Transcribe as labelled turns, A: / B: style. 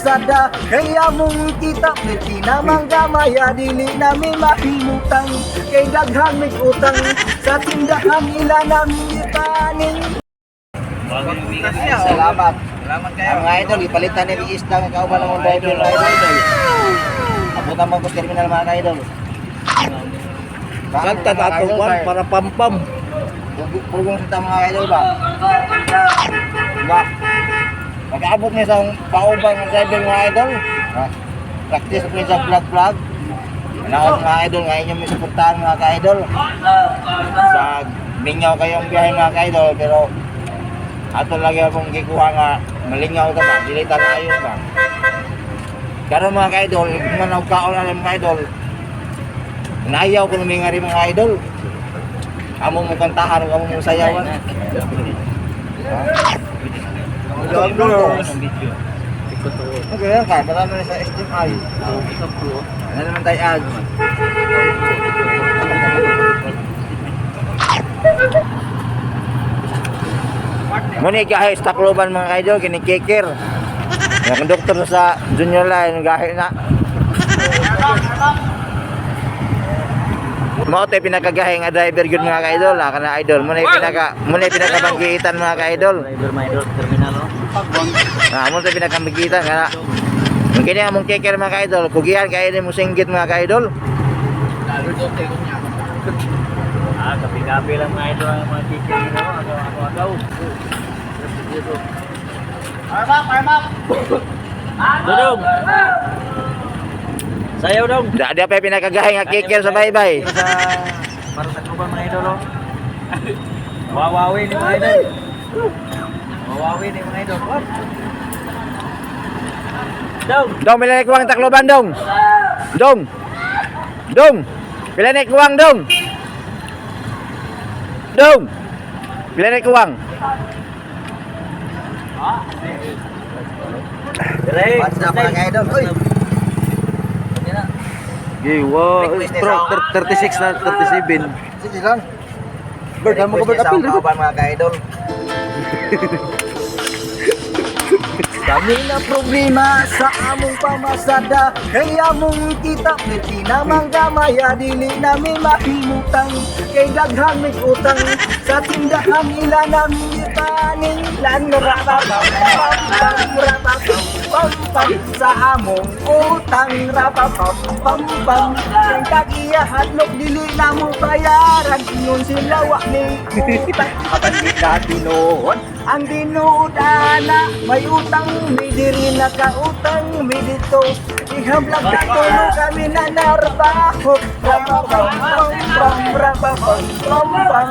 A: pamasada. Kaya mong kita perti namang gamaya. Dili nami mahimutang kay daghan mig utang. Sa tindahan ila nami ipaning.
B: Salamat. Salamat kayo. Ang mga idol, ipalitan ni isda nga kauban ng driver, mga idol. Abutan mo ko sa terminal, mga idol.
C: Kanta na ato kwan para pampam.
B: Pugong sa mga idol ba? Ba? Mag-abot niya sa pauban ng driver, mga idol. Ha? Practice ko sa vlog vlog. Ano mga idol, ngayon yung may suportahan, mga ka-idol. Sa mingaw kayong biyahe, mga ka-idol, pero ato lagi akong gikuha nga malingaw ka ba, dili ta kayo ba. Karon, mga ka-idol, manaw kaon na mga idol. Nayaw ko luminga rin, mga idol. Amo mo kantahan, amo mo sayawan. Okay lang ka, marami na sa SMI. Ano naman tayo ag? Muna gahe sa Tacloban, mga kaidol, kini Kikir. Yung konduktor sa junior line, gahe na. Mao tay pinakagahe nga driver gyud, mga kaidol, ah, kana idol. Muna pinakabanggitan, mga kaidol.
D: Driver, mga idol, terminal oh.
B: Ah, mo tay pinakabanggitan kana. Ang kini among kicker, mga kaidol, kugihan kayo ni mo singgit, mga kaidol.
D: Ah, kape-kape lang, mga idol, ang mga chicken no, agaw agaw agaw.
A: Arm up, arm up.
D: Dodong. Sayaw dong.
B: Da di pa pinakagahe nga kicker sa baybay.
D: Sa para sa grupo, mga idol oh. Wawawi ni mga idol. Wawawi ni mga idol. Wap. Dong.
B: Dong, pila ni kuwang Tacloban dong? Dong. Dong. Pila ni kuwang dong? Dong. Pila ni kuwang?
D: Dire.
B: What's up, mga kaidol? Uy.
C: Okay, wow. Pro, 36 na 37.
B: Sige lang.
C: Bird, mo ka bird apil.
B: Kauban, mga kaidol.
A: Kami na problema sa among pamasada. Kaya mong kita perti namang gamaya. Dili nami mahimutang kay daghan mig utang. Sa tindahan ila nami ipaning rapapam pam pam rapapam pam pam. Sa among utang rapapam pam pam. Ang kagiya hadlok dili na mo bayaran. Ingon sila wa ni utang. Apan di na tinuod ang tinuod ana. May utang mi diri nakautang mi dito. Ihamlag na tulo kami na narbaho. Rapapam pam pam rapapam pam pam.